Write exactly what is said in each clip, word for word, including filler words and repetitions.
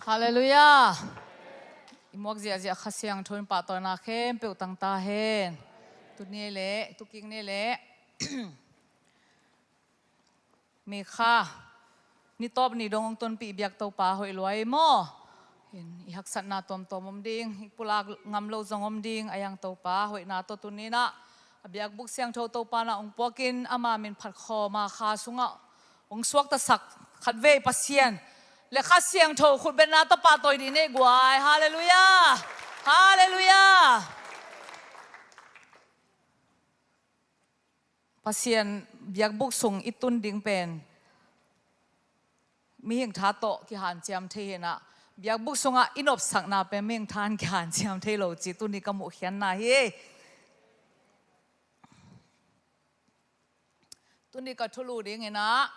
Halleluiah. I muak ziahziah Kha Siangtho in pahtawina khempeuh tang ta hen. Tuni le, tukik ni le, May kha ni tawp ni dong hong tonpih biak Topa hoih lua ei maw. I haksatna tuamtuam om ding, i pulak ngam lo zong om ding, a yang Topa hoihna tawh tuni-in ah a biakbuk siangtho Topa in ah hong puakin ama min phat khawm a kha sungah hong suaktasak khatvei Pasian le Kha Siangtho khutbetna tawh pahtawi dih ni ei guai. Halleluiah. Halleluiah. Pasian biakbuk sung i tun ding pen mihing tha tawh kihanciam thei hi-in ah, biakbuk sungah i nopsakna pen mihing tha in kihanciam thei lo cih tuni ka muhkhiatna hi. Tuni ka thulu dingin ah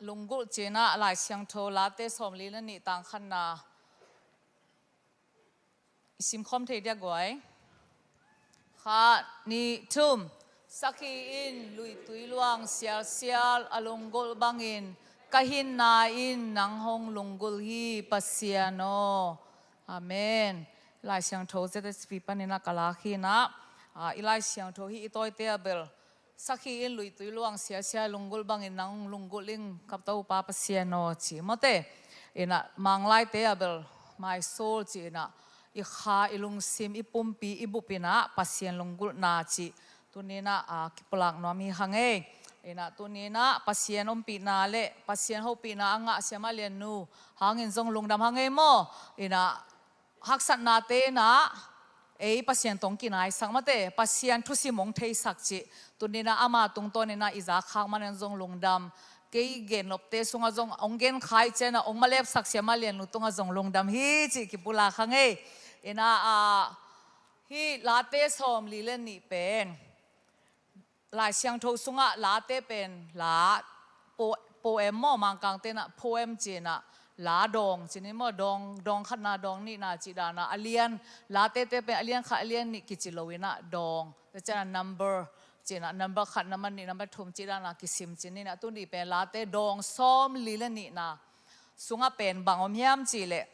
lunggulh ci-in ah Lai Siangtho Late sawmli le nih tang khatna i simkhawm thei dia guai. Khat, nih, thum. Sakhi in luitui luang sialsial a lunggulh bangin ka hinna in nang hong lunggulh hi, Pasian aw. Amen. Lai Siangtho Z S P panin ah ka lak hi-in ah, ah, i Lai Siangtho hih i tawite a bel, sakhi in luitui luang sialsial lunggulh bangin nang lunggulh ing ka Topa Pasian aw, ci maw te. In ah Manglaite a bel, my soul ci-in ah, i kha, i lungsim, i pumpi, i bup in ah Pasian lunggulhna cih tuni-in ah, ah, kipulak nuam hi hang ei. In ah tuni-in ah Pasian ompihna le Pasian hopihna a ngah Sia Mah Lian Nu hangin zong lungdam hang ei maw. In ah haksatnate in ah ei Pasian tawh hong kinaisak maw te, Pasian thusim hong theisak cih tuni-in ah ama tungtawnin ah i za khak manin zong lungdam. Kei gennopte sungah zong hong genkha ahih ciangin ah hong malepsak Sia Mah Lian Nu tungah zong lungdam hi cih kipulak hang ei. In ah, ah, hih Late sawmli le nih pen Lai Siangtho sungah Late pen la, po-, poem maw, Mangkangte in ah poem ci-in ah, la dawng ci-in maw, dawng, dawng khatna, dawng nihna cih dan ah a lian, Latete pen a lian khat, a lian nih kici lo-in ah dawng, tua ciangin ah number ci-in ah, number khat, number nih, number thum cih dan ah kisim ci-in ah, tuni pen Late dawng sawmli le nihna sungah pen bang om hiam cih leh,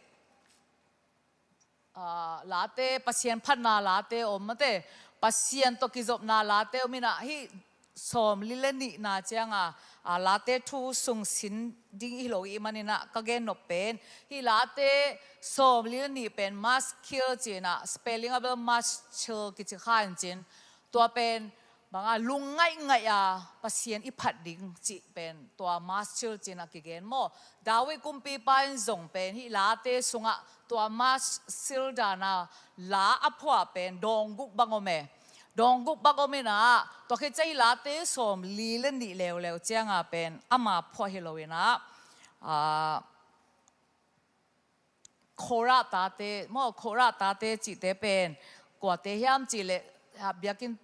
ah, Late, Pasian phatna Late om maw te, Pasian tawh kizopna Late om in ah, hih sawmli le nihna ciang a, ah, Late thu sung sin ding hi lo i hih manin ah ka gennop pen, hih Late sawmli le nih pen Maschil ci-in ah, spelling a bel Maschil kici kha in cin, tua pen bang a, lungngaih ngaih a Pasian i phat ding cih pen tua Maschil ci-in ah kigen maw. David kumpipa in zong pen hih Late sungah tua Maschil dan a la a phuah pen dawng guk bang om e. Dawng guk bang om in ah, tua khit ciang hih Late sawmli le nih leuleu ciang a pen ama phuah hi lo-in ah, ah, Korah tate maw, Korah tate cihte pen kuate hiam cih leh, ah, biakinn,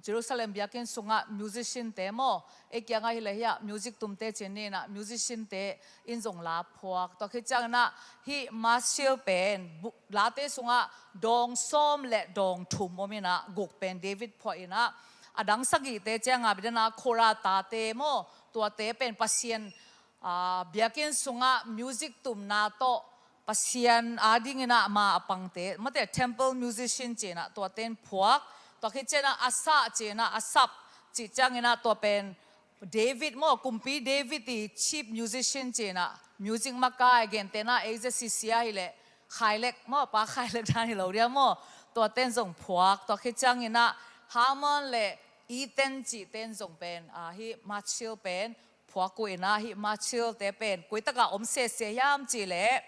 Jerusalem biakinn sungah musician-te maw, ei kiangah hi leh hiah music tumte ci-in ah, musician-te in zong la phuak. Tua khit ciangin ah hih Maschil pen bu-, Late sungah dawng sawm le dawng thum om in ah, guk pen David phuah in ah, a dang sagihte ciang a, bang dan a, Korah tate maw, tuate pen Pasian, ah, biakinn sungah music tumna tawh Pasian adingin ah ma a pangte, mate, temple musician ci-in ah tuate in phuak. Tua khit ciang ah Asaph ci-in ah, Asaph cih ciangin ah tua pen David maw, kumpi David i chief musician ci-in ah, music makai, gentehna ei Jesse Sia hi leh, Khailek maw, Pa Khailek dan hi lo dia maw, tuate in zong phuak. Tua khit ciangin ah Heman le Ethan cihte in zong pen, ah, hih Maschil pen phuak uh in ah, hih Maschil-te pen koi tak a om sese hiam cih leh,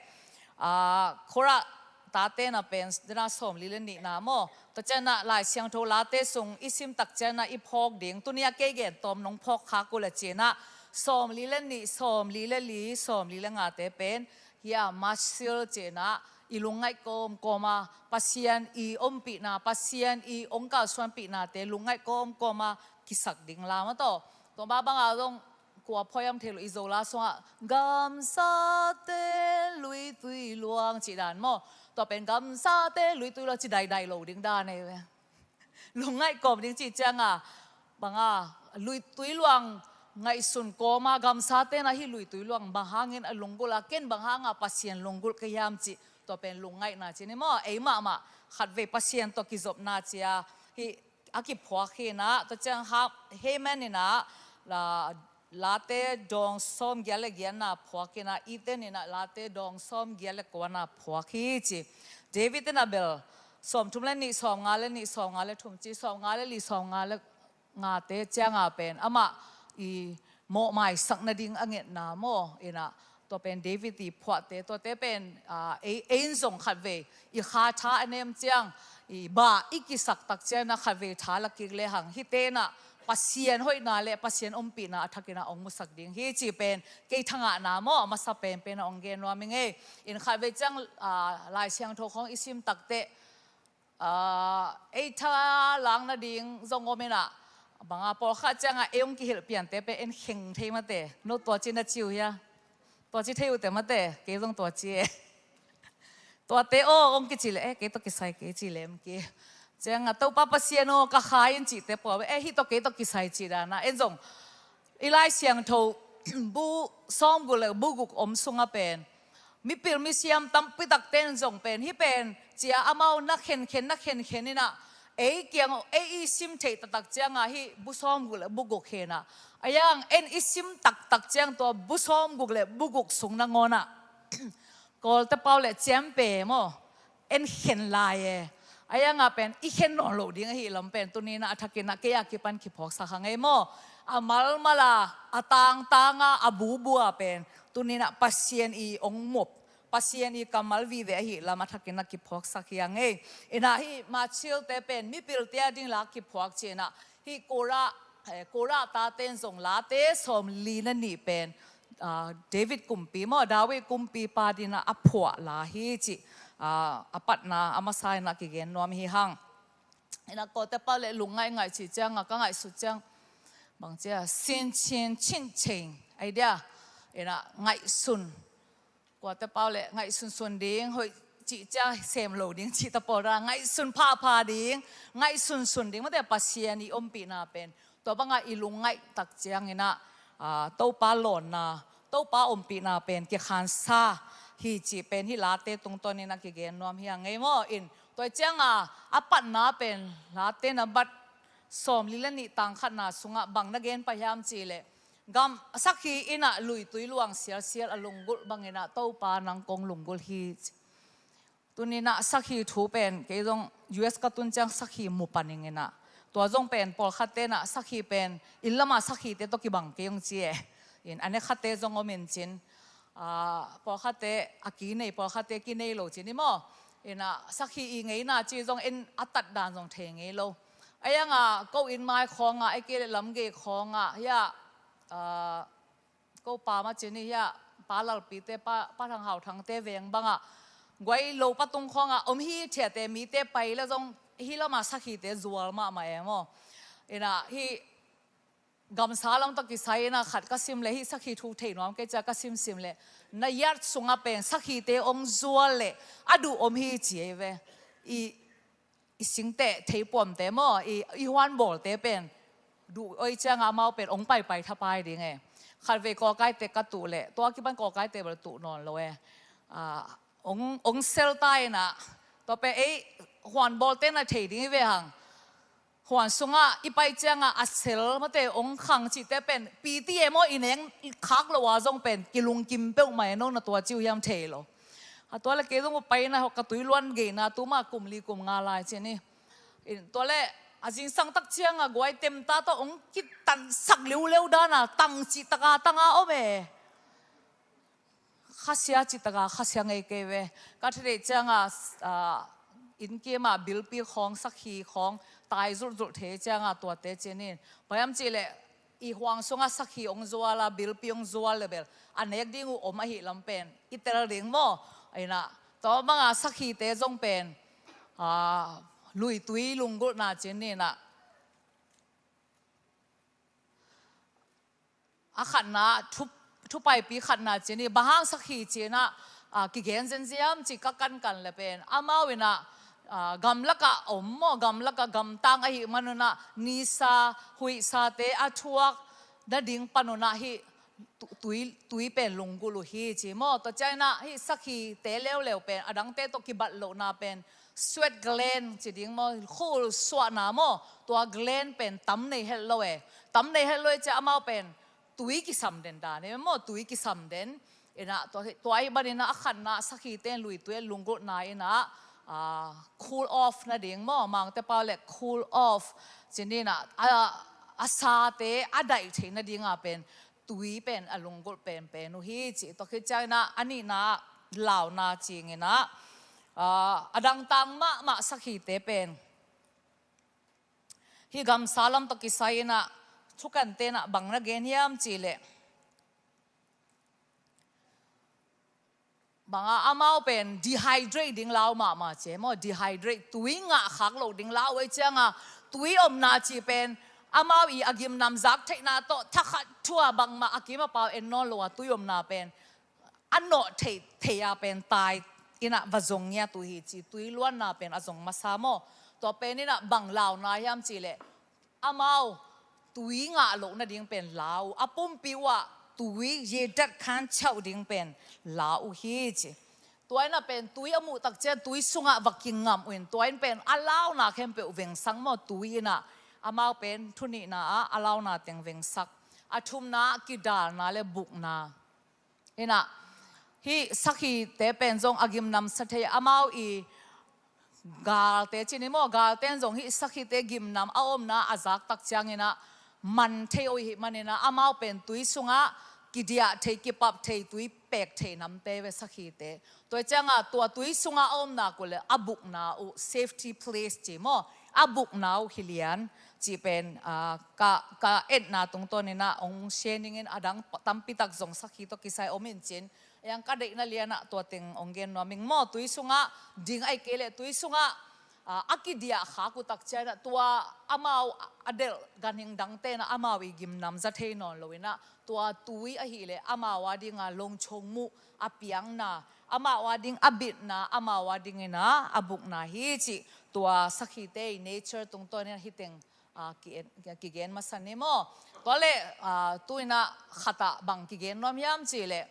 ah, Korah tate in ah pen, dan a, sawmli le nihna maw. Tua ciang ah Lai Siangtho Late sung i sim tak ciang ah i phawk ding, tuni a kei gen tawm nong phawk khak uh leh ci-in ah, sawmli le nih, sawmli le li, sawmli le ngate pen hih a Maschil ci-in ah i lungngaih kawmkawm a, Pasian i ompihna, Pasian i hong kalsuanpihnate lungngaih kawmkawm a kisak ding la maw taw. Tua mah bang a zong kua phuah hiam thei lo, i Zo la sungah gamsate luitui luang cih dan maw. Tua pen gamsate luitui luang ci daidai lo ding dan ei ve. Lungngaih kawm ding cih ciang a, bang a, luitui luang ngaihsun kawma gamsa tenah hih luitui luang bang hangin a lunggulh a, ken bang hanga Pasian lunggulh ka hiam cih, tua pen lungngaihna ci ni maw. Ei mahmah khatvei Pasian tawh kizopna cia hih a kiphuak hinah, tua ciang ha, Heman inah la, Late dawng sawmgiat le giatna phuak hinah, Ethan inah Late dawng sawmgiat le kuana phuak hi ci. David inah bel sawmthum le nih, sawmnga le nih, sawmnga le thum ci, sawmnga le li, sawmnga le ngate cianga pen amah i mawhmaisak nading a ngetna maw inah, tua pen David i phuahte, tuate pen, ah, ei, ei in zong khatvei i kha tha a nem ciang i bah i kisak tak ciang inah khatvei tha la kik lehang hih tenah Pasian hoihna le Pasian ompihna a thakinah hong musak ding hi ci pen kei thangahna maw a masa penpenah hong gen nuam hi ngei. In khatvei ciang, ah, Lai Siangtho khawng i sim takteh, ah, ei tha lak nading zong om inah, banga pawlkhat ciangah ei hong kihilh piante pen en kheng thei mate. No tua ci na ci uh hia? Tua ci thei uhte mate, kei zong tua ci e. Tuate aw hong kici le, eh, kei tawh kisai kei ci lem ki. Ciangah Topa Pasian aw ka kha in cihte pua, eh, hih tawh kei tawh kisai ci dana. En zong i Lai Siangtho bu sawmguk le bu guk om sunga pen mipil misiam tampi takte in zong pen hih pen cia amau na khenkhen, na khenkhen inah ei kiang, ei i sim theih taktak cianga hih bu sawmguk le bu guk hinah, a yang en i sim taktak ciang tua bu sawmguk le bu guk sung nangawnah Kawlte pau le ciampe maw en khen lai e. A yanga pen i khen nawn loh ding ahi lam pen tuninah a thakinah kei a kipan kiphawksak hang ei maw. A malmala, a tangtanga, a bubua pen tuninah Pasian i ong mup, Pasian i kammal vive ahi lam a thakinah kiphawksak hi a ngei. Inah hih Machilte pen mipilte a ding la kiphuak cinah hih Kora, eh, Kora tate in zong Late sawmli na nih pen, ah, David kumpi maw, David kumpipa dinah a phuah la hi cih, ah, a patna a masa inah kigen nuam hi hang. Inah Kawlte pau le lungngaih ngaih cih cianga ka ngaihsut ciang bang cia, sin chin chin ching, idea, inah ngaihsun. Kawlte pau le ngaihsunsun ding, hoih cih cia sem lo ding cih ta pawl ra, ngaihsun phapha ding, ngaihsunsun ding mate Pasian i ompihna pen. Tua banga i lungngaih tak cianginah, ah, Topa lawnna, Topa ompihna pen kikhansa hi cih pen hih Late tungtawninah kigen nuam hi a ngei maw. In tua cianga a patna pen Late na bat sawmli le nih tang khatna sungah bang na gen pah hiam cihleh, gam sakhi inah luitui luang sialsial a lunggulh banginah Topa nang kong lunggulh hi. Tuninah sakhi thu pen kei zong U S ka tun ciang sakhi mu paninginah, tua zong pen pawlkhat tenah sakhi pen inn lama sakhite tawh kibang kei hong ci e. In a ne khate zong om in cin, ah, pawlkhatte a ki nei, pawlkhatte ki nei lo cin i maw. Inah sakhi i ngeina ci zong en a tatdan zong thei ngei lo. A yanga ko inn mai khawngah, a kei le lamgei khawngah hiah, ah, ko pa ma cin i hiah, pa Lalpite, pa, pa Thang Hau Thangte veng bangah guai lo patung khawngah om hi thiate mite pai le zong hih lama sakhite zual mahmah e maw. Inah hih gamsa lam tawh kisai inah khat ka sim le, hih sakhi thu thei nuam kei cia ka simsim le, na yard sungah pen sakhite ong zual le a duh om hi ci ei ve. I, i singteh theipuamte maw, i, i huanbawlte pen duh oi cianga amau pen ong paipai thapai ding e. Khatvei kawkaite ka tuh le, tua kipan kawkaite bel tuh nawn lo e. Ah, ong, ong sel ta inah, tua pen ei huanbawlte na thei ding i ve hang. Huan sungah i pai ciangah a sel mate ong khang cihte pen P T M aw i neng khak lo a zong pen kilungkim peuhmah e, no na tua ci uh hiam thei lo. A tua le kei zong uh paina hawk ka tui luan geina tuma kum li kum nga lai ci ni. In tua le a zingsang tak ciangah guai temta tawh ong kitansak liuleu dana tang cih taka tanga om e. Khasia cih taka khasia ngei kei ve. Ka theih cianga, ah, inn kima bilpi khawng, sakhi khawng tai zulhzulh thei cianga tuate cinin, bang hiam cihleh i huang sunga sakhi ong zuala, bilpi ong zual le bel a nek ding uh om ahi lam pen i tel ding maw. Inah tua banga sakhite zong pen, ah, luitui lunggulhna cin ninah. A khatna, thu, thupaipi khatna cin i, bang hang sakhi cinah, ah, kigen zenziam cih ka kankan le pen amau inah, ah, gamlakah om maw, gamlakah gamtang ahi manunah nisa huihsate a thuak, nading panun ah hih tu-, tui, tui pen lunggulh uh hi ci maw. Tua ciangin ah hih sakhite leuleu pen a dangte tawh kibat lohna pen sweat gland ci ding maw, khul suahna maw, tua gland pen tam nei het lo e. Tam nei het lo e ci a, amau pen tui kisam den dan e maw, tui kisam den. Inah tua, tua ahih manin ah a khatna sakhite in luitui a lunggulhna inah, ah, cool off nading maw, Mangte pau le cool off ci-in ah, a, a sate a daih theih nading a pen tui pen a lunggulh penpen uh hi ci. Tua khit ciangin ah a nihna launa cingin ah, ah, a dangtang mahmah sakhite pen hih gamsa lam tawh kisai inah thukan ten ah bang na gen hiam cih leh, bang a amau pen dehydrate ding lau mahmah ci e maw, dehydrate, tui ngah khak loh ding lau e ciang a, tui omna cih pen amau i a gimnam zak theihna tawh thakhat thu a bangmah a kim a pau en nawn lo a, tui omna pen a nawh theih, theih a pen tai inah va zong ngiat uh hi ci, tui luanna pen a zong masa maw. Tua pen inah bang launa hiam cih leh, amau tui ngah loh nading pen lau, a pumpi uh ah tui ye dat khan chauh ding pen lau uh hi ci. Tua inah pen tui a muh tak ciang tui sungah va kingam uh in, tua in pen a launa khempeuh vengsak maw, tui inah amau pen thunihna ah a launa teng vengsak. A thumna ah kidalna le bukna. Inah hih sakhite pen zong a gimnamsa thei, amau i galte ci ni maw, galte in zong hih sakhite gimnam a omna a zak tak ciangin ah man thei uh ahih manin ah amau pen tui sungah kidiah thei, kipap thei, tui pek thei namte ve sakhite. Tua ciang a tua tui sungah a omna uh le a bukna uh, safety place ci maw, a bukna uh hi lian cih pen, ah, ka, ka etna tungtawn inah hong share ning in, a dang tampi tak zong sakhi tawh kisai om in cin, a yang ka deihna lian ah tua teng hong gen nuam ing maw. Tui sungah ding ahih kei leh tui sungah, ah, a kidiah khak uh tak ciang inah tua amau a delh ganhing dangte inah amau i gimnam za thei nawn lo inah, tua tui ahih leh amau a ding a longchong muh a piangna, amau a ding a bitna, amau a ding inah a bukna hi cih tua sakhite i nature tungtawn inah hih teng, ah, ki-, kigen masa ni maw. Tua leh, ah, tu inah khat ah bang kigen nuam hiam cih leh,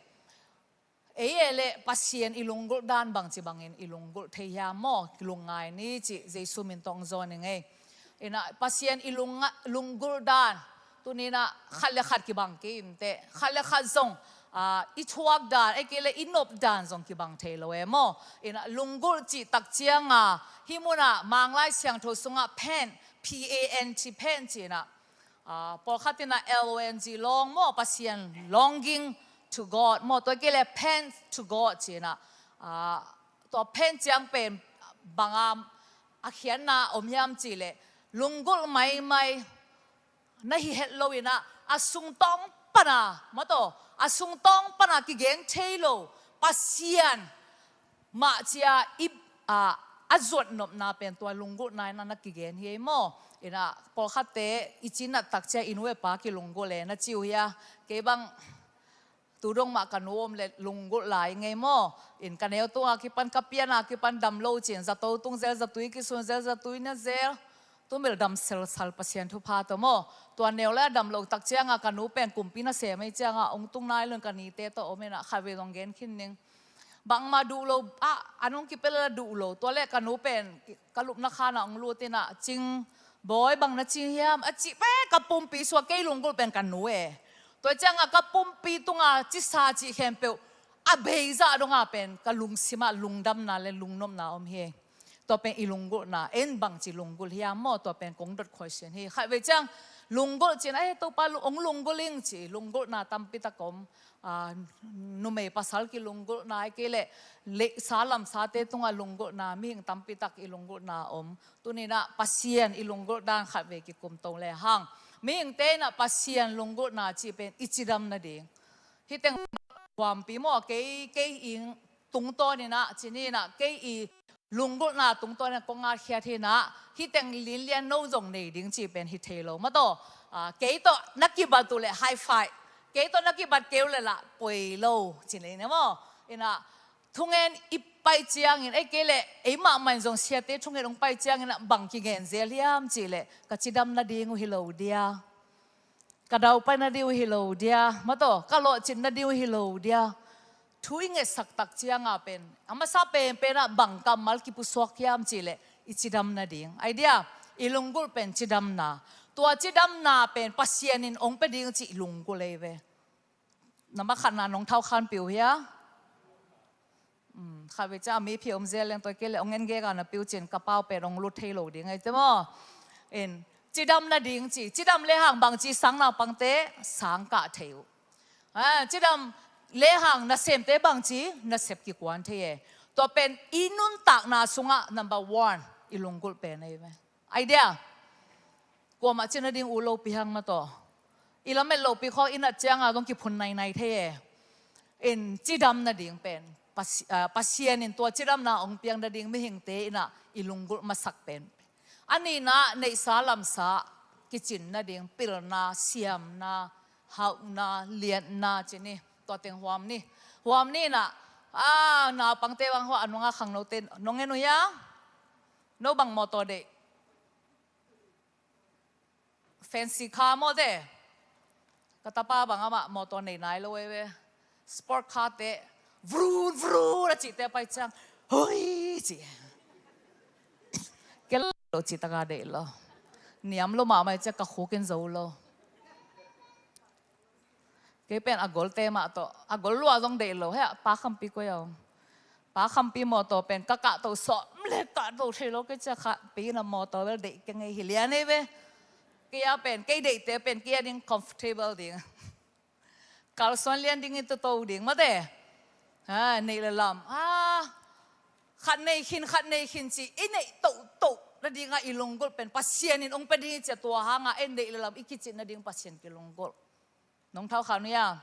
ei e leh Pasian i lunggulh dan bangci bangin i lunggulh thei hiam maw, lungngai ni cih Jesu min tawh hong zawn ing ei. Inah Pasian i lung-, lunggulh dan tuni inah khat le khat kibang kei inteh, khat le khat zong, ah, i thuak dan, ahih kei leh i nop dan zong kibang thei lo e maw. Inah lunggulh cih tak ciang a hih mun ah Mang Lai Siangtho sungah pant, P A N T, pant ci inah, ah, pawlkhat inah L O N G, long maw, Pasian, longing to God maw, tua ahih kei leh pant to God ci inah, ah, tua pant ciang pen bang a a khiatna om hiam cih leh, lunggulh maimai na hi het lo inah a sungtawng pan a, maw taw, a sungtawng pan a kigeng thei lo Pasian mah ci a i, a, a zuat nopna pen tua lunggulhna inah na kigen hi ei maw. Inah pawlkhatte i cinat tak ciang i nu i pa kilunggulh e na ci uh hia. Kei bang tu dong mah ka nu om leh lunggulh lai ing ei maw. In ka neu tung a kipan, ka pian a kipan dam lo cin zato tung zel, zatui kisun zel, zatui na zel. Tumil dam selsal, Pasian thupha tawh maw. Tua neu le a dam lo tak ciang a ka nu pen kumpi nasem ahih ciang a hong tung nai lo in ka nite tawh om inah khatvei zong gen khin ning. Bangmah duh lo, ah, an hong kipia leh duh lo. Tua leh ka nu pen ka lupna khan ah hong lut inah, "Cing, bawi, bang na cing hiam?" a cih pen ka pumpi sungah kei lunggulh pen ka nu e. Tua ciang a ka pumpi tung a cisa cih khempeuh a beizah dong a pen ka lungsim ah lungdamna le lungnopna om hi. Tua pen i lunggulhna, en bangci lunggulh hiam maw, tua pen kong dot question hi. Khatvei ciang lunggulh cin, "Ai, Topa, hong lunggulh ing," ci, lunggulhna tampi tak om. Ah, numei pasal kilunggulhna, ahih kei leh leisa lamsate tungah lunggulhna, mihing tampi tak i lunggulhna om. Tuni inah Pasian i lunggulh dan khatvei kikum to lehang, mihingte inah Pasian lunggulhna cih pen i cidam nading. Hih teng huampi maw, kei, kei i tungtawn inah, ci ni inah, kei i lunggulhna tungtawn inah kong ngatkhiat hi inah, hih teng linlian no zong nei ding cih pen hi thei lo maw taw. Ah, kei tawh na kibat uh leh high five, kei tawh na kibat kei uh leh lah poi lo ci ni inah maw. Inah thungen i pai ciangin, ahih kei leh ei mahmah in zong siate thungen hong pai ciangin ah bang kigen zel hiam cih leh, ka cidam nading uh hi lo dia. ka daupai nading uh hi lo dia, mataw, ka lawhcin nading uh hi lo dia. Thu i ngetsak tak cianga pen a masa penpenah bang kammal kipusuak hiam cihleh i cidam nading. Ai dia, i lunggulh pen cidamna. Tua cidamna pen Pasian in ong pia ding cih i lunggulh ei ve. Nambat khatna nong thaukhanpih uh hia? Khatvei ciang a mi phi om zel leng tua kei le ong en gega na piu cin ka pau pen ong lut thei lo ding ai te maw? In cidam nading ci, cidam lehang bangci sang naupangte sang kah thei uh. Cidam lehang nasemte bangci nasep kikuan thei e. Tua pen i nuntakna sungah number one i lunggulh pen ei ve. Ai dia, kuamah cin nading uh lopi hang mataw. I lamet lopi khawng i nat cianga zong kiphun nainai thei e. In cidam nading pen Pasi-, ah, Pasian in tua cidamna ong piang nading mihingte inah i lunggulh masak pen. A nihna neihsa lamsa kicin nading pilna, siamna, hauhna, liatna ci ni. Tua teng huam ni. Huam ni inah, ah, naupangte bang hua a nunga khangnote nong en uh hia? No bang mawtaw deih? Fancy car maw te. Ka tapa bang amah mawtaw nei nai lo ei ve. Sport car te vrun vrun a cihte pai ciang hoi ci. Kei lo cih taka deih lo. Niam lo mahmah ciang ka khuk in zo lo. Kei pen a golte mah tawh a gol lua zong deih lo hea, pa Khampi koi a om. Pa Khampi mawtaw pen ka kahto sawm le kahto thei lo kei cia kha pi na mawtaw bel deih kei ngei hi lian ei ve. Kei a pen kei deihte pen kei a ding comfortable ding. Kalsuan lian ding in toto ding mate. Ha, neih le lam. Ha, khat nei khin, khat nei khin ci i neih tohtoh nadinga i lunggulh pen Pasian in ong pia ding i cia tua hanga en neih le lam i kicin nading Pasian kilunggulh. Nong thau kha nuia.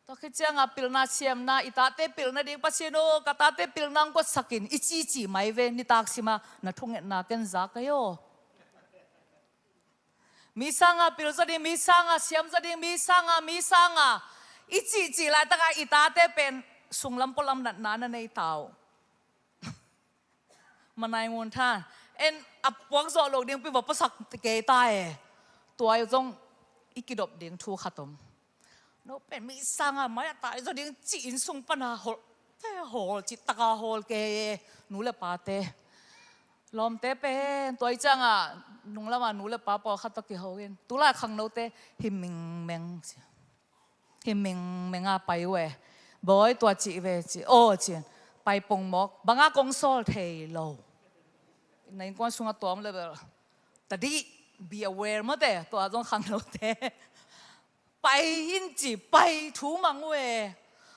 Tua khit cianga pilna siamna, i tate pilna ding Pasian aw, ka tate pilna ang kotsakin i cici mai ve, nitak sima na thungetna ken za kai aw. Mi sanga pil za ding, mi sanga siam za ding, mi sanga, mi sanga i cici laitaka i tate pen sunglam pualam natna na nei tau. Manai ngun tha. En a puak zawh lo ding pi va puasak kei ta e. Tua zong i kidop ding thu khat om. No pen mi sanga mai a tai zaw ding ci inn sung pana hol. Te hol ci taka hol kei e. Nu le pate. Lawmte pen tua i cianga nunglama nu le pa pawlkhat tawh kiho in. Tulai khangnote hi mingmeng ci. Hi mingmeng a pai uh e. Bawi tua cih ve ci. Aw ci. Pai pongmawk. Banga kong sawl thei lo. Na innkuan sungah tuam le bel. Tadi, be aware mawte. Tua zong khangnote. Pai in ci, pai thu mang uh e.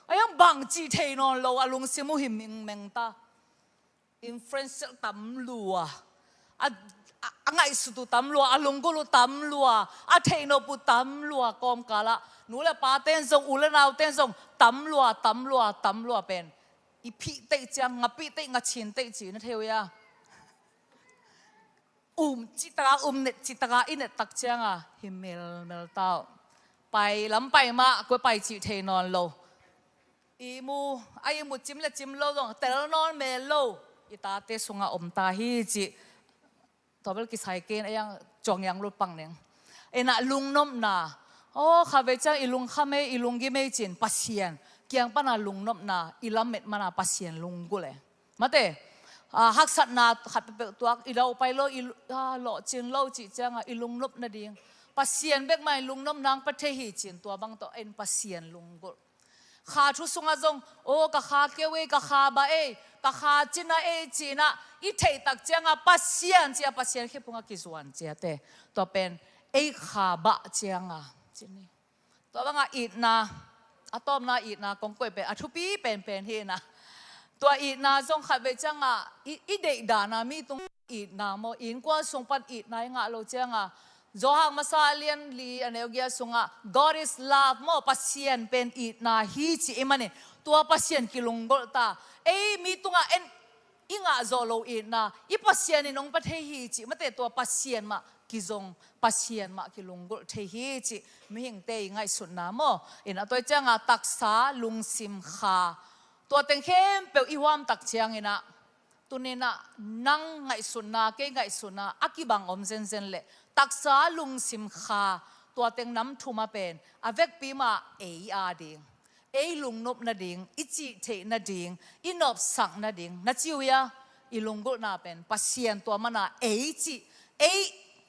A yang bang cih thei nawn lo a lungsim uh hi mingmeng ta. Influential tam lua. A, a, a ngaihsut uh tam lua, a lunggulh uh tam lua, a theihnop uh tam lua kawmkalah. Nu le pa ten zong, u le nau ten zong, tam lua, tam lua, tam lua pen. I phih teih ciang, nga pih teih, nga chin teih ci na thei uh ia. Um citaka, um net citaka, i net tak cianga, hi melmel tau. Pai lam pai mah, kua pai cih thei nawn lo. I mu, a i mu cim le cim lo zong, tel nawn mel lo. I tate sunga om ta hi cih. Tua bel kisai ken, a yang cuang yang lut pang neng. Ena lungnopna. Aw, kha ve ciang i lungkham ei, i lunggim ei cin, Pasian. Kiang pana lungnopna, i lamet mana Pasian lunggulh e. Mate, ah, haksatna khat peuhpeuh tuak, i daupai lo, i lu-, ah, lawhcin lo cih cianga, i lungnop nading. Pasian bek mah in lungnopna ang pia thei hi cin tua bang tawh en Pasian lunggulh. Kha thu sungah zong, aw, ka kha keu ei, ka kha bah ei, ka kha cina ei cina, i theih tak cianga Pasian cia, Pasian khephunga kizuan ciate. Tua pen, ei kha bah cianga, cini. Tua banga itna, a tawpna itna kong koih pen a thupi penpen hi ina. Tua itna zong khat vei cianga i, i deih dana mi tung itna maw, innkuan sung pan itna i ngah lo cianga. Johan masa a lian li a neu giat sunga God is love maw, Pasian pen itna hi ci i manin. Tua Pasian kilunggulh ta. Ei mi tunga en i ngah zawh lo itna, i Pasian in hong pia thei hi cih, mate tua Pasian mah kizong, Pasian mah kilunggulh thei hi cih, mihingte i ngaihsutna maw? In a tua cianga taksa lungsim kha. Tua teng khempeuh i huam tak ciangin ah, tuninah nang ngaihsutna, kei ngaihsutna, a kibang om zenzen leh. Taksa lungsim kha. tua teng nam thum a pen a vekpi mah ei a ding, ei lungnop nading, i cih theih nading, i nopsak nading, na ci uh hia? I lunggulhna pen Pasian tua mana ei cih, ei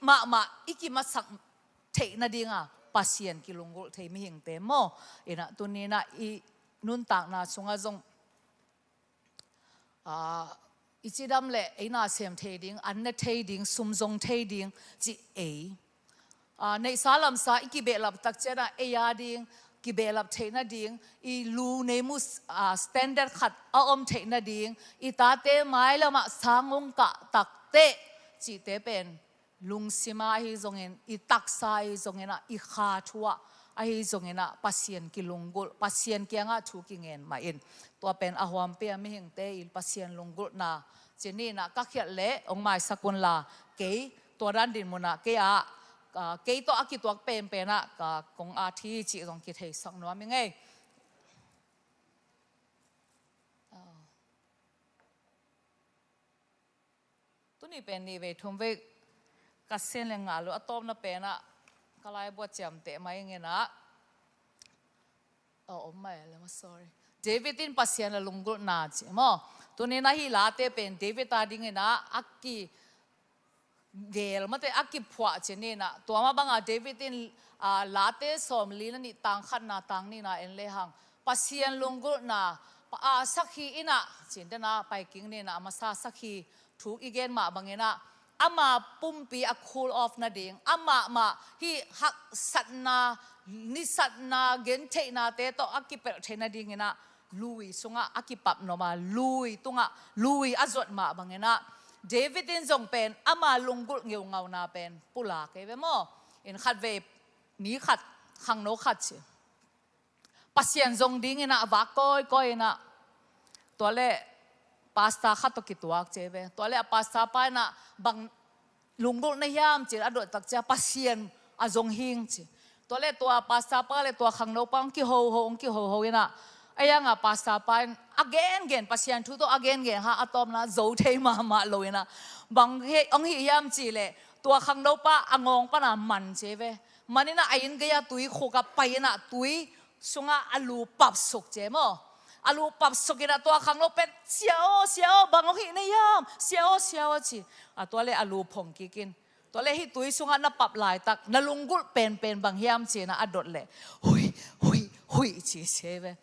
mahmah i kimasak theih nadinga Pasian kilunggulh thei mihingte maw? Inah tuninah i nuntakna sungah zong, ah, i cidam le ei nasem thei ding, an ne thei ding, sum zong thei ding, ci ei. Ah, neihsa lamsa i kibehlap takcianah ei a ding kibehlap theih nading, i lu nei mu, ah, standard khat a om theih nading, i tate mailamah sang ong kah takteh cihte pen lungsima ahi zongin, i taksa ahi zonginah, i kha thu ah ahi zonginah Pasian kilunggulh, Pasian kiangah thu kingen mah in. Tua pen a huampi a mihingte i Pasian lunggulhna ci ninah ka khialh leh ong maisak unla, kei tua dan din munah kei ah, ah, kei tawh a kituak penpenah ka kong at hi cih zong kitheisak nuam i ngei. Tuni pen nih vei thum vei ka sen le ngah lo, a tawpna penah ka laibu a ciamteh mai ngenah. Oh, oh my, sorry. David in Pasian a lunggulhna ci maw? Tuninah hih Late pen David a dinginah a ki gel mate a kiphuah ci ninah. Tua mah banga David in, ah, Late sawmli na nih tang khatna tang nihna en lehang Pasian lunggulhna, pa, ah, sakhi inah cin dena paiking ninah a masa sakhi thu i gen mah banginah ama pumpi a cool off nading, amah mah hih haksatna, nisatna, gentheihnate tawh a kipelh theih nadinginah lui sungah a kipap noma, lui tungah lui a zuat mah banginah David in zong pen ama lunggulh ngeungauna pen pulak ei ve maw? In khat vei ni khat, khangno khat ci, Pasian zong dinginah vak kawikawi inah, tua le pastor khat tawh kituak ci ei ve. Tua le a pastor pa inah bang lunggulh na hiam ci a dot takcia Pasian a zong hing ci. Tua le tua pastor pa le tua khangno pa hong kihoho, hong kihoho inah, a yanga pastor pa in a gengen, Pasian thu tawh a gengen ha, a tawpna zo thei mahmah lo inah, bang hong hih hiam ci leh tua khangno pa a ngawng pana man ci ei ve. Man inah a inn gei-a tui khuk a pai inah tui sungah a lu papsuk ci ei maw? A lu papsuk inah tua khangno pen, "Sia aw, sia aw, bang hong hih na hiam? Sia aw, sia aw," ci. A tua le a lu phong kikin. Tua le hih tui sungah na pap laitak na lunggulh penpen bang hiam ci inah a dot leh, "Huih, huih, huih," ci ci ei ve.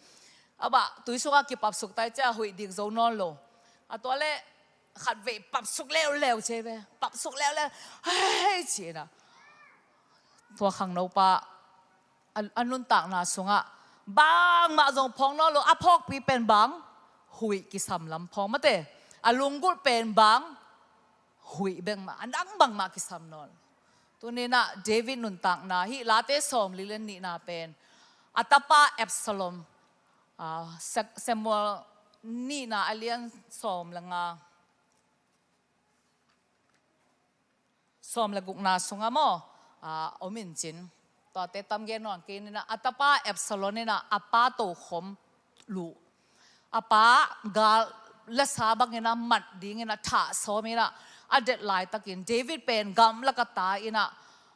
A bah, tui sungah kipapsuk tai cia huih dik zo nawn lo. A tua le khat vei papsuk leuleu ci ei ve. Papsuk leuleu, "Hei," ci inah. Tua khangno pa a, a nuntakna sungah bangmah zong phawk nawn lo, a phawkpi pen bang, huih kisam lam phawk mate. A lunggulh pen bang, huih bek mah, a dang bangmah kisam nawn lo. Tuninah David nuntakna hih Late sawmli le nihna pen a tapa Absalom, ah, Sa-, Samuel nihna a lian sawm le nga, sawm le gukna sungah maw, ah, om in cin. Tuate tam gen nawn kei ninah, a tapa Absalom inah a pa tokhom luh, a pa gal lasa banginah mat dinginah thah sawm inah a det laitakin David pen gamlak a ta inah,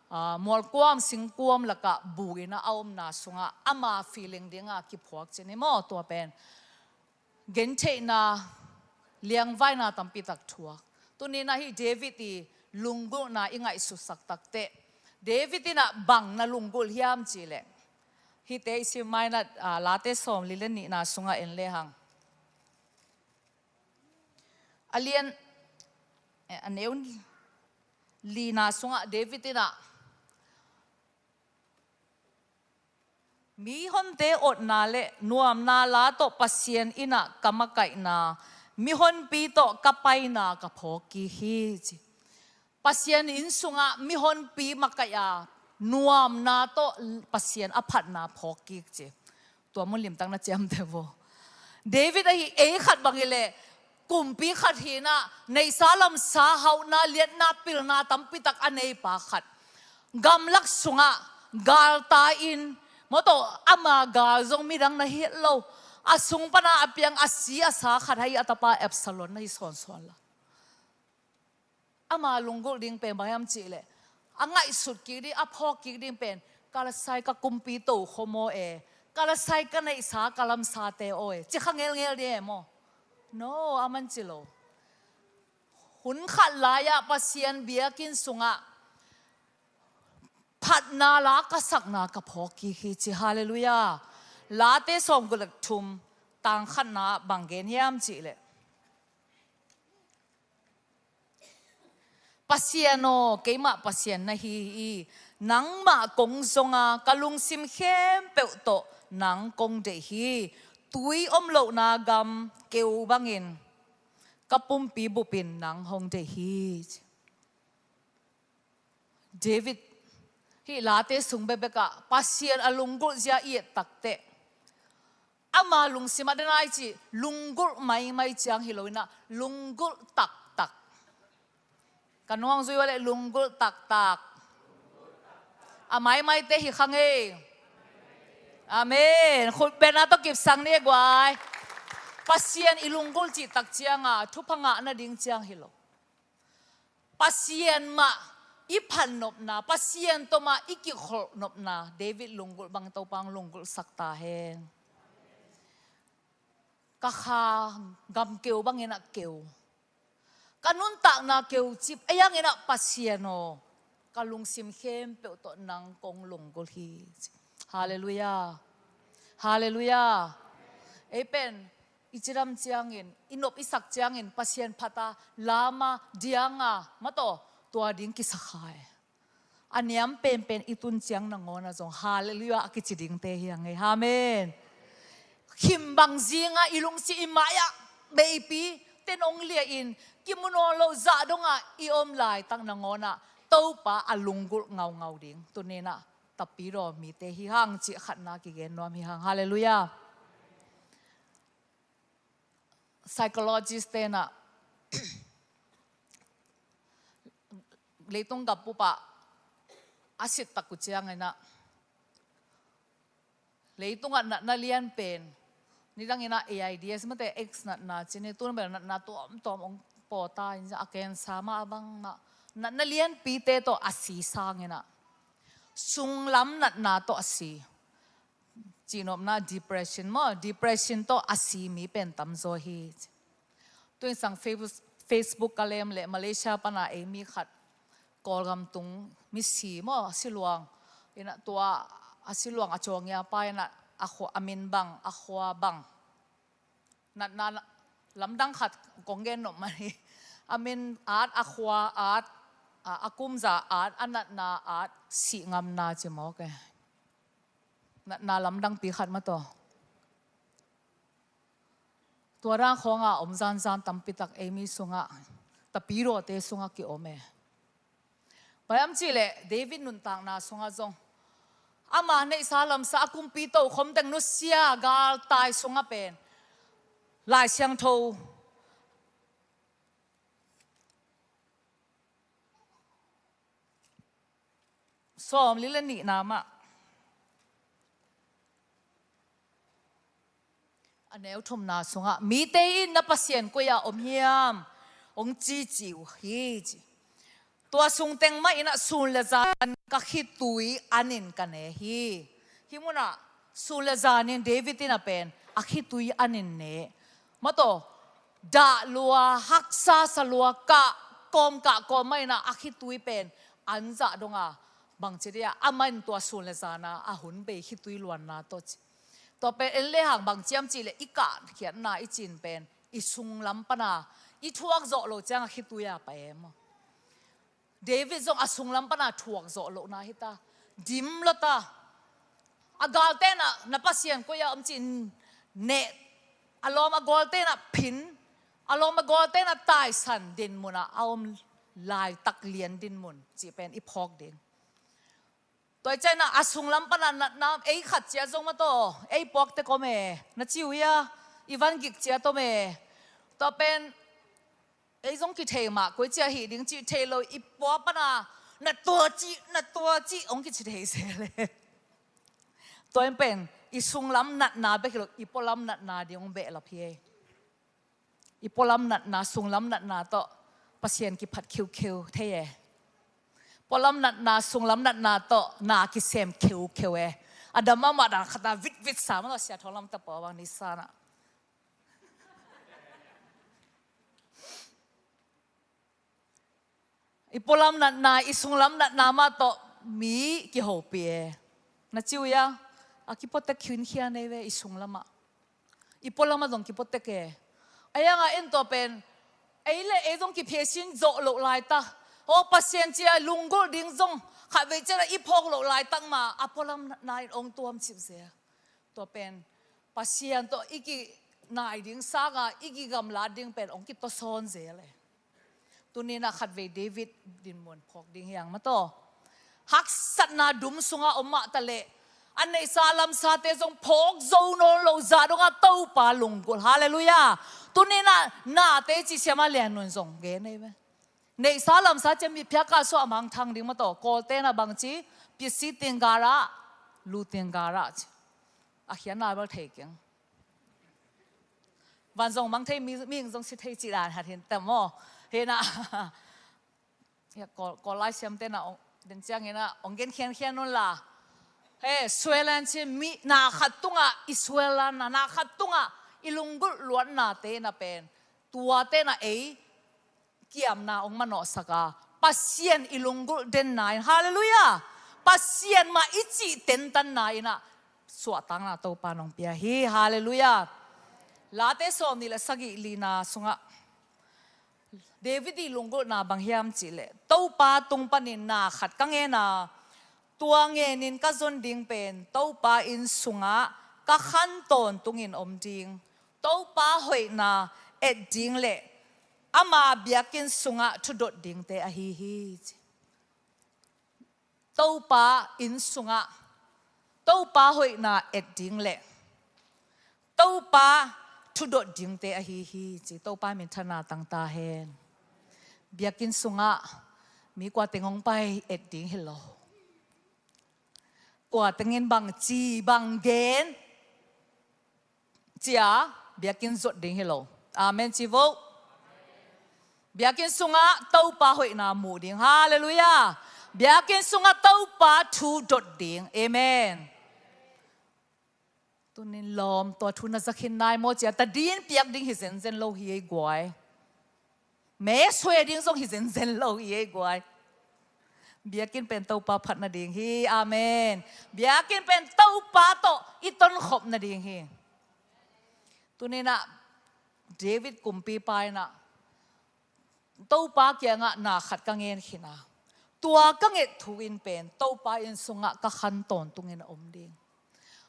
ah, mualkuam singkuam lakah bu inah a omna sungah ama feeling dinga kiphuak ci ni maw? Tua pen gentheihna, liangvaina tampitak thuak. Tuninah hih David i lunggulhna i ngaihsutsak takteh, David inah bang na lunggulh hiam ci leh, hihte i sim mainah, ah, Late sawmli le nihna sungah en lehang, a lian, eh, a neu lina sungah David inah, "Mihonte otna le nuamna la tawh Pasian innah ka makaihna, mihonpi tawh ka paina ka phawk kik hi," ci. Pasian inn sungah mihonpi makaih a, nuamna tawh Pasian a phatna phawk kik ci. Tua mun limtak na ciamteh vo. David ahi ei khat bang hi leh, kumpi khat hinah, neihsa lamsa, hauhna, liatna, pilna tampitak a neipa khat. Gamlak sungah galta in, mawtaw ama gal zong midang na hi het lo. A sung pana a piang a si a sa khat ahi a tapa Absalom na hi sawnsawn la. Ama lunggulh ding pen bang hiam cih leh, a ngaihsut kik ding, a phawk kik ding pen Ka lasai ka kumpi tokhom aw e, ka lasai ka neihsa ka lamsate aw e, ci kha ngelngel ding e maw? No, a man ci lo. Hun khat lai-ah Pasian biakinn sungah phatna la ka sakna ka phawk kik hi ci. Halleluiah. Late sawmguk le thum, tang khatna ah bang gen hiam cih leh, Pasian aw, keimah Pasian na hi hi. Nangmah kong zong a, ka lungsim khempeuh tawh nang kong deih hi. Tui om lohna gam keu bangin ka pumpi bupin nang hong deih hi. David hih late sung bekbekah Pasian a lunggulh zia i et takteh, ama lungsim ah dena i cih lunggulh maimai ciang hi loinah lunggulh taktak. Ka nuang zui uh leh lunggulh taktak. A maimaite hi kha ngei. Amen. Khutbetna tawh kipsak ni e guai. Pasian i lunggulh cih tak cianga thupha ngah nading ciang hi lo. Pasian mah i phatnopna, Pasian tawh mah i kikholhnopna, David lunggulh bang Topa hong lunggulhsak ta hen. Ka kha gam keu bangin ah keu, ka nuntakna keu cip ei hangin ah Pasian aw, ka lungsim khempeuh tawh nang kong lunggulh hi. Halleluiah. Halleluiah. Ei pen i cidam ciangin, i nop i sak ciangin Pasian phata lama dianga mataw tua ding kisa kha e. A niam penpen i tun ciang nangawna zong halleluiah a kici dingte hi hang e. Amen. Khim bang zinga i lungsi i mai-ah beipi ten ong lia-in kimu nawn loh zah donga i om laitak nangawna Topa a lunggulh ngaungau ding tuninah tapidaw mite hi hang cih khatna kigen nuam hi hang. Halleluiah. Psychologist tenah leitung gapupah a sit tak uh cianginah leitungah natna lian pen nidanginah AIDS mate, AIDS natna cini tun bel natna tuamtuam ong pawta in a cancer mah a bang mah natna lianpite tawh a si sanginah sunglam natna tawh a si. Cihnopna depression maw, depression tawh a si mi pen tamzaw hi. Tuinsang Facebook ka lem leh Malaysia pana ei mi khat Kawlgam tung misi maw, a siluang inah tua a siluang a cawngia pa inah a khua, a min bang, a khua bang, natna lamdang khat kong gen nop mah hi. A min at, a khua at, a kumza at, a natna at, sih ngamna ci mawk e. Natna lamdangpi khat mataw. Tua dang khawnga om zanzan tampitak ei mi sungah, tapidawte sungah kiom e. Baiam cihleh David nuntakna sungah zong ama neihsa lamsa a kumpi tokhom teng nusia galtai sungah pen Lai Siangtho sawmli le nihna mah a neu thumna sungah mite in na Pasian koi-ah om hiam? Ong cici uh hi ci. Tua sungteng mah inah sun le zan ka khitui anin ka ne hi. Hih munah sun le zanin David inah pen a khitui anin ne. Mataw, dah lua, haksa sa lua, kah kawm kah kawm mah inah a khitui pen an zah donga bangci dia amah in tua sun le zana a hun bei khitui luanna tawh ci. Tua pen en lehang bang ciam cihleh i kahkhiatna i cin pen i sunglam pana i thuak zawh lo cianga khitui a pai e maw? David zong a sunglam pana thuak zawh lohna hita. Dim lota. A galtenah na Pasian koi-ah om ci neh. A lawm a galtenah phin. A lawm a galtenah taisan dinmunah a om laitak lian dinmun cih pen i phawk ding. Tua i cianah a sunglam pana natna ei khat cia zong mataw ei puakte kom e. Na ci uh hia? I van gik cia tom e. Tua pen ei zong kithei mah koi cia hih ding cih thei lo i pua pana na tua cih, na tua cih ong kici thei se le. Tua in pen i sunglam natna bek hi lo i pualam natna ding ong behlap hi e. I pualam natna, sunglam natna tawh Pasian kiphat khiukheu thei e. Pualam natna, sunglam natna tawh na kisem kheukheu e. A dam mahmah dan khat a vitvit sa mah tawh sia thawng lam ta pua bang ni sa na. I pualam natna, i sunglam natna mah tawh mi kihopih e. Na ci uh hia? A kipuatek khinkhian ei ve i sunglam ah. I pualam ah zong kipuatek e. A hiang a en tua pen ei le ei zong kiphesin zawh loh laitak. Aw Pasian ci a lunggulh ding zong khatvei ciang a i phawk loh laitak mah a pualam natna in ong tuam cip zel. Tua pen Pasian tawh i kinai ding sanga i kigamlat ding pen ong kitawsawn zel e. Tuni-in ah khatvei David dinmun phawk ding hi hang maw taw. Haksatna dum sungah om mah taleh a neihsa lamsate zong phawk zo nawn lo zah dongah Topa lunggulh. Halleluiah. Tuni-in ah nate cih Siamah Lian Nun zong gen ei ve. Neihsa lamsa ciang mitphiak kah suah a mangthang ding maw taw. Kawlte in ah bangci, pisi ting garah, lu ting garah ci. A khiatna bel thei keng. Van zong mang thei, mi, mihing zong si thei cih dan hat hi ta maw. Hi na. Kawl, Kawl lai siamte na ong, den ciangin ah ong gen khiankhian un la. He, suel an ci mi, na khat tungah i suel an na, na khat tungah i lunggulh luatnate na pen. Tuate na ei kiamna ong manawhsak a, Pasian i lunggulh denna in, halleluiah, Pasian mah i cih tentanna in ah suahtakna Topa nong pia hi, halleluiah. Late sawmnih le sagih lina sungah David i lunggulhna bang hiam cihleh, Topa tung panin na khat ka ngen a, tua ngenin ka zon ding pen Topa inn sungah ka khan tawntungin om ding, Topa hoihna et ding le ama biakinn sungah thudot dingte ahi hi, ci. Topa inn sungah Topa hoihna et ding le Topa thudot dingte ahi hi, ci. Topa minthanna tang ta hen. Biakinn sungah mi kua teng hong pai et ding hi lo. Kua tengin bang ci, bang gen, cia biakinn zot ding hi lo. Amen ci vo. Biakinn sungah Topa hoihna muh ding. Halleluiah. Biakinn sungah Topa thu dot ding. Amen. Tunin lawm, tua thu na zakhin nai maw cia, tadin piak ding hi zenzen lo hi ei guai. Me sue ding zong hi zenzen lo hi ei guai. Biakinn pen Topa phat nading hi. Amen. Biakinn pen Topa tawh i tonkhop nading hi. Tuninah David kumpipa inah Topa kiangah na khat ka ngen khin a, tua ka nget thu in pen Topa inn sungah ka khan tawntungin a om ding.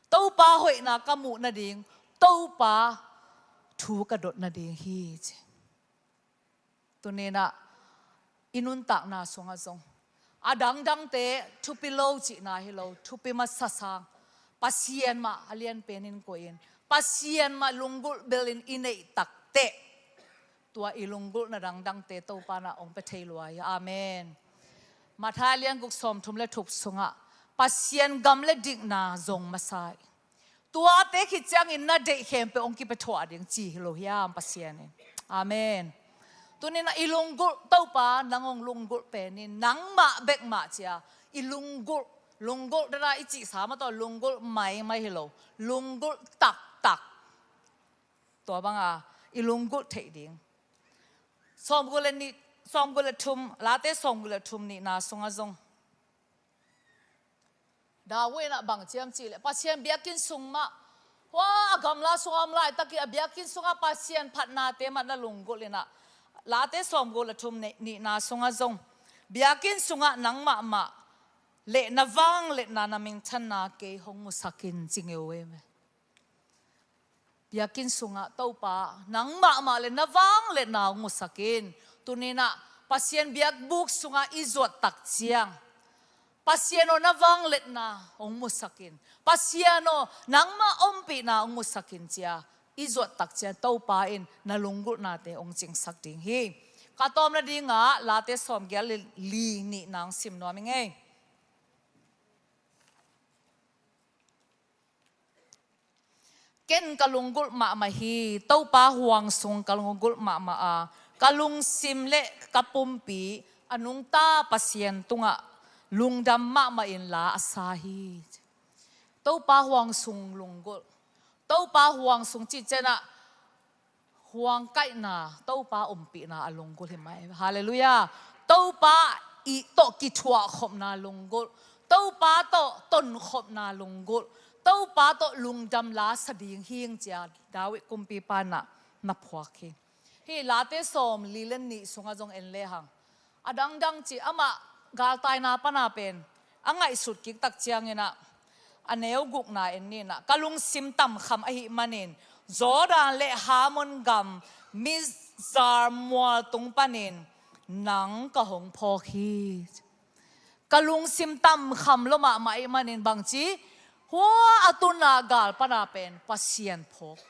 Topa hoihna ka muh nading, Topa thu ka dot nading hi ci. Tuninah i nuntakna sungah zong a dangdangte thupi lo cihna hi lo, thupi masa sang Pasian mah a lianpenin koihin, Pasian mah lunggulh belin i neih takteh tua i lunggulhna dangdangte Topa nah hong pia thei lua hi. Amen. Matthai lianguk sawmthum le thum sungah Pasian gam le dikna zong masa hi. Tuate khit ciangin na deih khempeuh hong kipia thuah ding ci hi lo hiam Pasian in. Amen. Tuninah i lunggulh Topa nang hong lunggulh penin nangmah bek mah cia i lunggulh, lunggulh dana i cihsa mah tawh lunggulh maimai hi lo, lunggulh taktak. Tua banga i lunggulh theih ding. Sawmguk le nih, sawmguk le thum, Late sawmguk le thum nihna sungah zong David inah bang ciam cihleh Pasian biakinn sung mah, hua a gamla sungah om laitakin a biakinn sungah Pasian phatnate mah na lunggulh inah Late sawmguk le thum nihna sungah zong biakinn sungah nang mahmah le na vangliatna na minthanna kei hong musak in ci ngeu e me. Biakinn sungah Topa nang mahmah le na vangliatna hong musak in. Tuninah Pasian biakbuk sungah i zuat tak ciang Pasian aw na vangliatna hong musak in. Pasian aw nangmah ompihna hong musak in cia i zuat tak ciang Topa in na lunggulhnate hong cingsak ding hi. Ka tawm nadingah Late sawmgiat le li nihna hong sim nuam ing ei. Ken ka lunggulh mahmah hi, Topa huang sung ka lunggulh mahmah a, ka lungsim le ka pumpi a nungta Pasian tungah lungdam mahmah in la a sa hi. Topa huang sung lunggulh. Topa huang sung cih ciangin ah huang kaihna, Topa ompihna a lunggulh hi mah hi. Halleluiah. Topa ii tawh kithuahkhopna lunggulh. Topa tawh tonkhopna lunggulh. Topa tawh lungdam la sa ding hi ing ci-a David kumpipa in ah na phuak hi. Hih Late sawmli le nih sungah zong en lehang, a dangdang cih amah galtaina pana pen a ngaihsut kik tak ciangin ah, a neu gukna en ni in ah, ka lungsim tamkham ahih manin Jordan le Hermon gam Mizar mual tung panin nang ka hong phawk hi. Ka lungsim tamkham lua mahmah ahih manin bangci, hua a tunna gal pana pen Pasian phawk.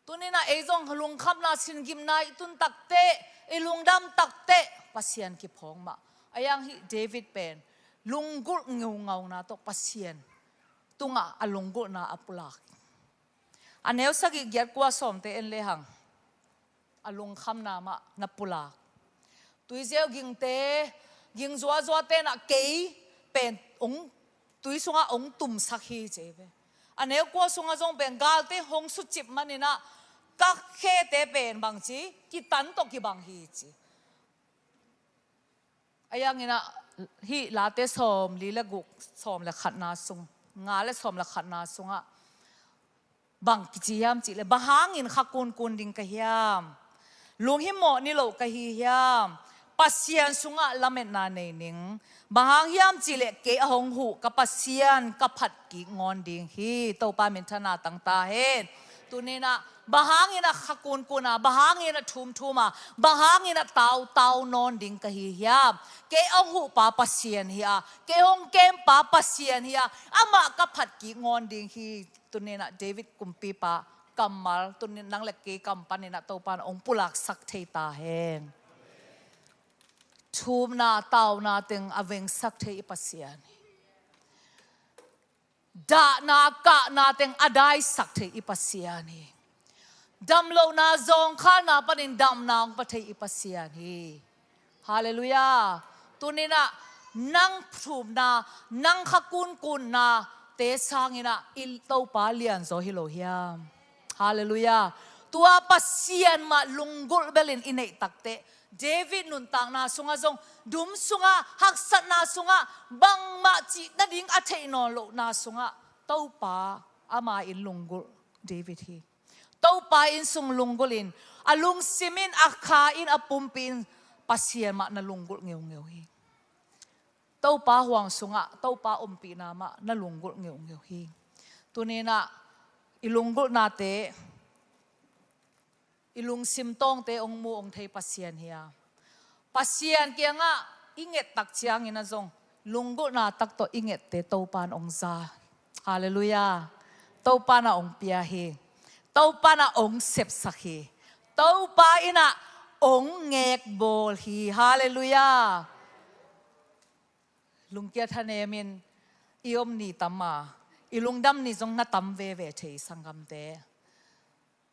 Tuni in ah ei zong lungkhamna, singimna i tun takteh, i lungdam takteh Pasian kiphawk mah. A hiang hih David pen lunggulh ngeungauna tawh Pasian tungah a lunggulhna a pulak. A neu sagih, giat, kua, sawmte en lehang, a lungkhamna mah na pulak. Tuizeu gingte, ging zuazuate in ah kei pen hong, tui sungah hong tumsak hi ci hi ve. A neu kua sungah zong pen galte hong sucip manin ah ka khete pen bangci, kitan tawh kibang hi ci. A hiang in ah hih Late sawmli le guk, sawm le khatna sung, nga le sawm le khatna sungah bang kici hiam cih leh, bang hangin kha kunkun ding ka hiam? Lunghimawh niloh ka hi hiam? Pasian sungah lametna nei ning. Bang hang hiam cih leh kei a hong huh ka Pasian ka phat kik ngawn ding hi. Topa minthanna tang ta hen. Tuni in ah bang hangin ah kha kunkun a, bang hangin ah thumthum a, bang hangin ah tautau nawn ding ka hi hiam? Kei a hong huhpa Pasian hi a, kei hong kempa Pasian hi a, amah ka phat kik ngawn ding hi. Tuni in ah David kumpipa kammal, tuni in nang le kei kam panin ah Topa in hong pulaksak thei ta hen. Thumna, tauna teng a vengsak thei i Pasian hi. Dahna, kahna teng a daisak thei i Pasian hi. Damlohna, zawngkhalna panin damna hong pia thei i Pasian hi. Halleluiah. Tuni in ah nang thumna, nang kha kunkunnate sangin ah i Topa lianzaw hi lo hiam? Halleluiah. Tua Pasian mah lunggulh belin i neih takteh, David nuntakna sungah zong, dum sungah, haksatna sungah, bangmah cih nading a theih nawn lohna sungah Topa ama in lunggulh David hi. Topa inn sung lunggulh in, a lungsim in, a kha in, a pumpi in Pasian mah na lunggulh ngeungeu hi. Topa huang sungah Topa ompihna mah na lunggulh ngeungeu hi. Tuni in ah i lunggulhnate, i lungsim tawngte hong mu hong thei Pasian hi a, Pasian kiangah i nget tak ciangin ah zong lunggulhna tak tawh i ngette Topa in hong za. Halleluiah. Topa in ah hong pia hi. Topa in ah hong sepsak hi. Topa in ah hong ngekbawl hi. Halleluiah. Lungkia thanemin i om ni tam a, i lungdam ni zong na tam veve thei, sanggamte.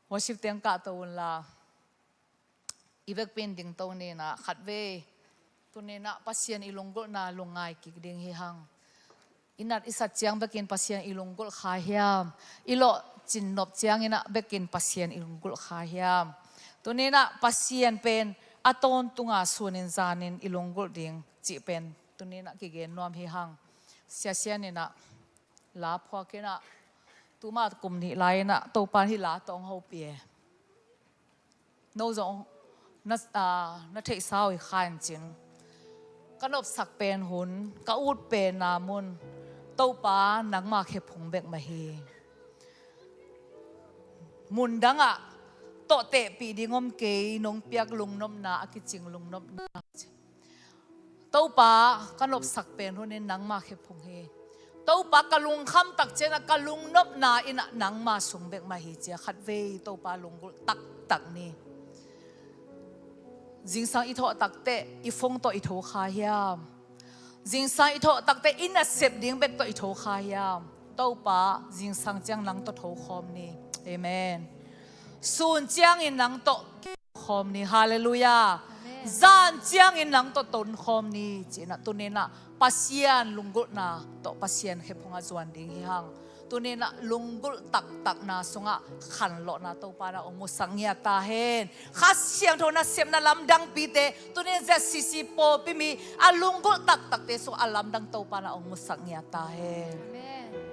Worship teng kahto unla, i vekpi in dingto ni in ah, khatvei tuni in ah Pasian i lunggulhna lungngai kik ding hi hang. I nat i sat ciang bekin Pasian i lunggulh kha hiam? I lawhcin nop ciangin ah bekin Pasian i lunggulh kha hiam? Tuni in ah Pasian pen a tawntunga sunin zanin i lunggulh ding cih pen tuni in ah kigen nuam hi hang. Sia Sian in ah la phuak in ah, tuma kum nih lai in ah Topa in hih la tawh hong hopih e. No zong na, ah, na theihsa uh hi kha in cin. Ka nopsak pen hun, ka ut pen na mun, Topa nangma khephung bek mah hi. Mundangah tawhtehpih ding om kei, nong piak lungnopna, a kicing lungnopna. Topa, ka nopsak pen hun in nangma khephung hi. Topa, ka lungkham tak ciangin ah ka lungnopna in ah nangma sung bek mah hi ci-a khatvei Topa lunggulh taktak ni. Zingsang i thawh takteh i phone tawh i tho kha hiam? Zingsang i thawh takteh i nasep ding bek tawh i tho kha hiam? Topa, zingsang ciang nang tawh tho khawm ni. Amen. Sun ciangin nang tawh khawm ni. Halleluiah. Zan ciangin nang tawh tonkhawm ni, ci-in ah tuni-in ah Pasian lunggulhna tawh Pasian khephungah zuan ding hi hang. Tuni-in ah lunggulh taktakna sungah khanlawhna Topa in ah hong musak ngiat ta hen. Kha Siangtho nasepna lamdangpite tuni-in Z C C pawlpi mi a lunggulh taktakte sungah a lamdang Topa in ah hong musak ngiat ta hen. Amen.